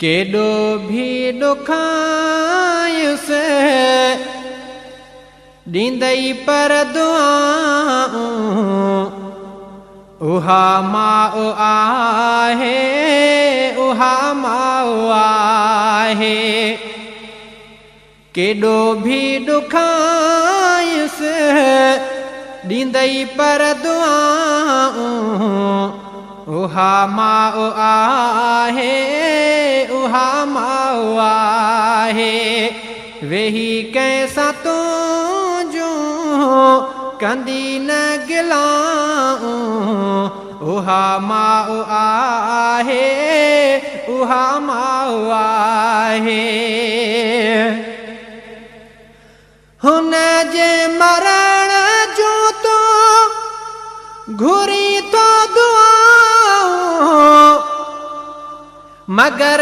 ڪيڏو ڀي ڏکايس ڏيندئي پر دعائون، اها ماء آهي، اها ماء آهي. ڪيڏو ڀي ڏکايس ڏيندئي پر دعائون، اها ماء آهي، اها ماء آهي. ويهي ڪنهن سان تنهنجون ڪندي نه گلائون، اها ماء آهي، اها ماء آهي. هن جي مرڻ جون تون گهرين ٿو دعائون، مگر.